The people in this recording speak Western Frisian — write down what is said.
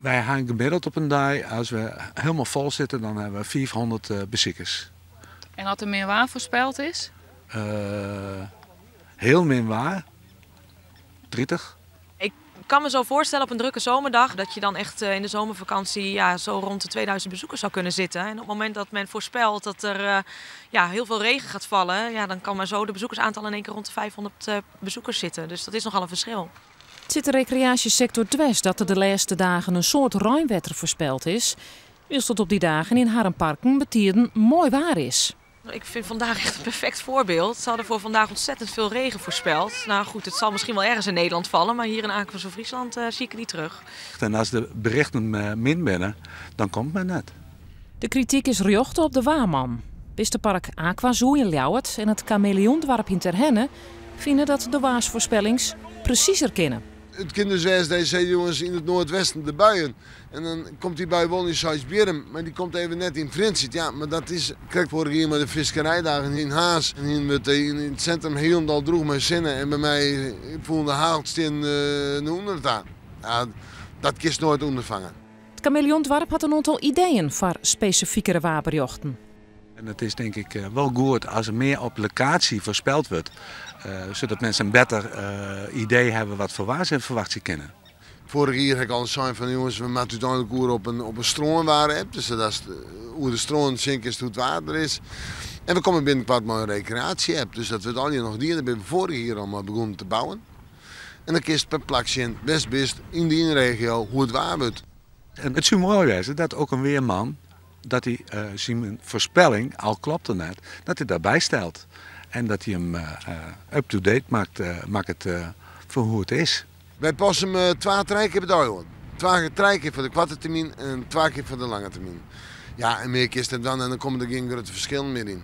Wy ha gemiddeld op in dei, as we hielendal fol sitte, dan hawwe we 500 besikers. En as der min waar foarspeld is? Hiel min waar, 30. Ik kan me zo voorstellen op een drukke zomerdag dat je dan echt in de zomervakantie, ja, zo rond de 2000 bezoekers zou kunnen zitten. En op het moment dat men voorspelt dat er, ja, heel veel regen gaat vallen, ja, dan kan maar zo de bezoekersaantal in één keer rond de 500 bezoekers zitten. Dus dat is nogal een verschil. It sit de rekreaasjesektor dwers dat der de lêste dagen in soad reinwetter foarspeld is, wylst it op dy dagen yn harren parken betiden moai waar is. Ik vind vandaag echt een perfect voorbeeld. Ze hadden voor vandaag ontzettend veel regen voorspeld. Nou goed, het zal misschien wel ergens in Nederland vallen, maar hier in Aquazoo Friesland zie ik het niet terug. En as de berichten min binne, dan komt men net. De krityk is rjochte op de waarman. Bistepark AquaZoo yn Ljouwert en it Kameleondoarp yn Terherne fine dat de waarsfoarspellings presiezer kinne. It kin dus wêze dat je sizze, jongens, yn it noardwesten de buien. En dan komt dy bui wol yn Seisbierrum, mar dy komt even net yn Frjentsjer. Ja, mar dat is krekt foarich jier mei de fiskerijdagen yn Harns. En hienen we it yn it sintrum hielendal drûch mei sinne en by my foelen de hagelstiennen nei ûnderen ta. Ja, dat kinst noait ûnderfange. It Kameleondoarp hat in oantal ideeën foar spesifikere waarberjochten. En it is tink ik wol goed as der mear op lokaasje foarspeld wurdt, sadat minsken in better idee hawwe wat foar waar se ferwachtsje kinne. Foarich jier ha ik al sein fan jonges, we moatte úteinlik oer op in strânwaar-app, dus datst oer de strân sjen kinst hoe't it waar der is. En we komme binnenkoart mei in rekreaasje-app, dus dat wurdt allegear noch dien. Dêr binne we foarich jier al mei begûn te bouwen. En dan kinst per plak sjen wêr'tst bist yn dyn regio, hoe it waar wurdt. En it soe moai wêze dat ek in wearman, dat hy syn foarspelling, al klopt er net, dat hy dat bystelt. En dat hy him up-to-date makket foar hoe't it is. Wy passe him twa, trije kear per dei oan. Twa, trije kear foar de koarte termyn en twa kear foar de lange termyn. Ja, en mear kinst net dwaan en dan komme der gjin grutte ferskillen mear yn.